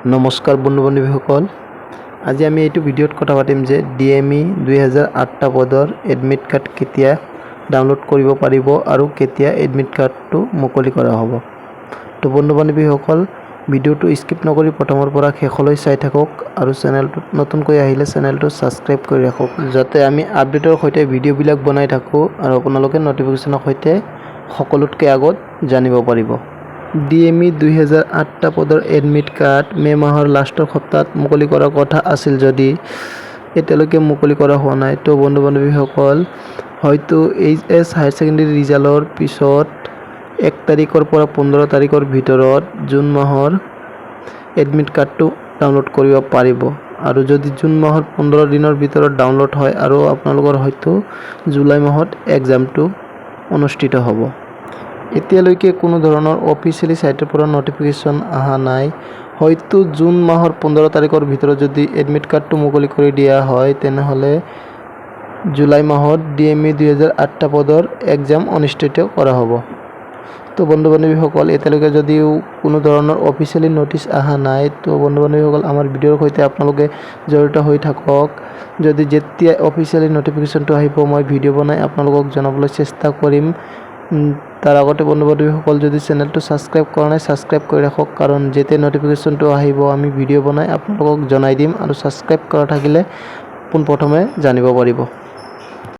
নমস্কাৰ বন্ধু বান্ধৱীসকল, আজি আমি এইটো ভিডিঅ'ত কথা পাতিম যে ডিএমই 2008টা পদৰ এডমিট কাৰ্ড কেতিয়া ডাউনলোড কৰিব পাৰিব আৰু কেতিয়া এডমিট কাৰ্ডটো মুকলি কৰা হ'ব। তো বন্ধু বান্ধৱীসকল, ভিডিঅ'টো স্কিপ নকৰি প্ৰথমৰ পৰা শেষলৈ চাই থাকক আৰু চেনেলটোত নতুনকৈ আহিলে চেনেলটো ছাবস্ক্ৰাইব কৰি ৰাখক, যাতে আমি আপডেটৰ সৈতে ভিডিঅ'বিলাক বনাই থাকোঁ আৰু আপোনালোকে ন'টিফিকেশ্যনৰ সৈতে সকলোতকৈ আগত জানিব পাৰিব। ডিএমই 2008টা পদৰ এডমিট কাৰ্ড মে' মাহৰ লাষ্টৰ সপ্তাহত মুকলি কৰাৰ কথা আছিল যদি এতিয়ালৈকে মুকলি কৰা হোৱা নাই। তো বন্ধু বান্ধৱীসকল, হয়তো এইচএছ হায়াৰ ছেকেণ্ডেৰী ৰিজাল্টৰ পিছত 1 তাৰিখৰ পৰা 15 তাৰিখৰ ভিতৰত জুন মাহৰ এডমিট কাৰ্ডটো ডাউনলোড কৰিব পাৰিব। আৰু যদি জুন মাহৰ 15 দিনৰ ভিতৰত ডাউনলোড হয় আৰু আপোনালোকৰ হয়তো জুলাই মাহত এক্সামটো অনুষ্ঠিত হ'ব। এতিয়ালৈকে কোনো ধৰণৰ অফিচিয়েলি ছাইটৰ পৰা ন'টিফিকেশ্যন অহা নাই। হয়তো জুন মাহৰ 15 তাৰিখৰ ভিতৰত যদি এডমিট কাৰ্ডটো মুকলি কৰি দিয়া হয়, তেনেহ'লে জুলাই মাহত ডিএমই 2008টা পদৰ এক্সাম অনুষ্ঠিত কৰা হ'ব। তো বন্ধু বান্ধৱীসকল, এতিয়ালৈকে যদিও কোনো ধৰণৰ অফিচিয়েলি ন'টিচ অহা নাই, তো বন্ধু বান্ধৱীসকল, আমাৰ ভিডিঅ'ৰ সৈতে আপোনালোকে জড়িত হৈ থাকক। যদি যেতিয়া অফিচিয়েলি ন'টিফিকেশ্যনটো আহিব, মই ভিডিঅ' বনাই আপোনালোকক জনাবলৈ চেষ্টা কৰিম। তাৰ আগতে বন্ধু বান্ধৱীসকল, যদি চেনেলটো ছাবস্ক্ৰাইব কৰা নাই, ছাবস্ক্ৰাইব কৰি ৰাখক, কাৰণ যেতিয়া ন'টিফিকেশ্যনটো আহিব, আমি ভিডিঅ' বনাই আপোনালোকক জনাই দিম আৰু ছাবস্ক্ৰাইব কৰা থাকিলে পোনপ্ৰথমে জানিব পাৰিব।